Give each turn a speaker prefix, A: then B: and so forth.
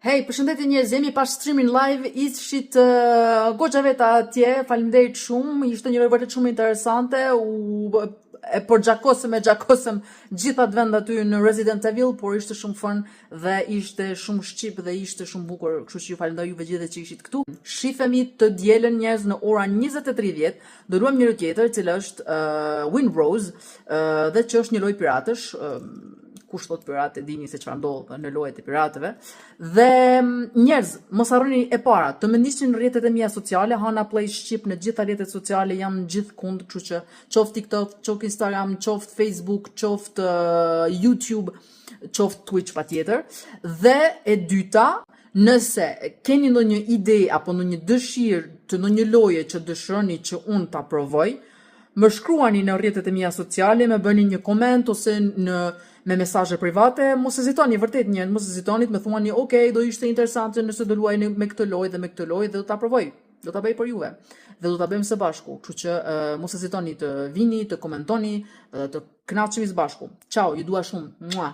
A: Hej, përshëndetje njerëz, jemi pas streamin live, ishit goxha veta atje, faleminderit shumë, ishte një lojë vërtet shumë interesante, u e përgjakosëm e gjakosëm gjithë atë vend aty në Resident Evil, por ishte shumë fun dhe ishte shumë shqip dhe ishte shumë bukur, kështu që ju falenderoj juve gjithë që ishit këtu. Shifemi të dielën njerëz në ora 20:30, do luajmë një lojë tjetër, cila është Wind Rose, dhe që është një lojë piratësh, kush thot pirat e dini se çfarë ndodh në lojët e piratëve. Dhe njerëz, mos harroni e para, të më ndiqni në rrjetet e mia sociale, Hana Play Shqip në gjitha rrjetet sociale, jam gjithkund, kështu që qoftë TikTok, qoftë Instagram, qoftë Facebook, qoftë YouTube, qoftë Twitch patjetër. Dhe e dyta, nëse keni ndonjë ide apo ndonjë dëshirë të ndonjë loje që dëshironi që unë ta provoj, më shkruani në rrjetet e mia sociale, më bëni një koment ose në me mesazhe private, mos hezitoni vërtet një, mos hezitoni të më thuani, "Ok, do ishte interesante nëse do luajni me këtë lojë dhe me këtë lojë" dhe do ta provoj. Do ta bëj për juve dhe do ta bëjmë së bashku. Kështu që mos hezitoni të vini, të komentoni dhe të kënaqemi së bashku. Ciao, ju dua shumë. Mua.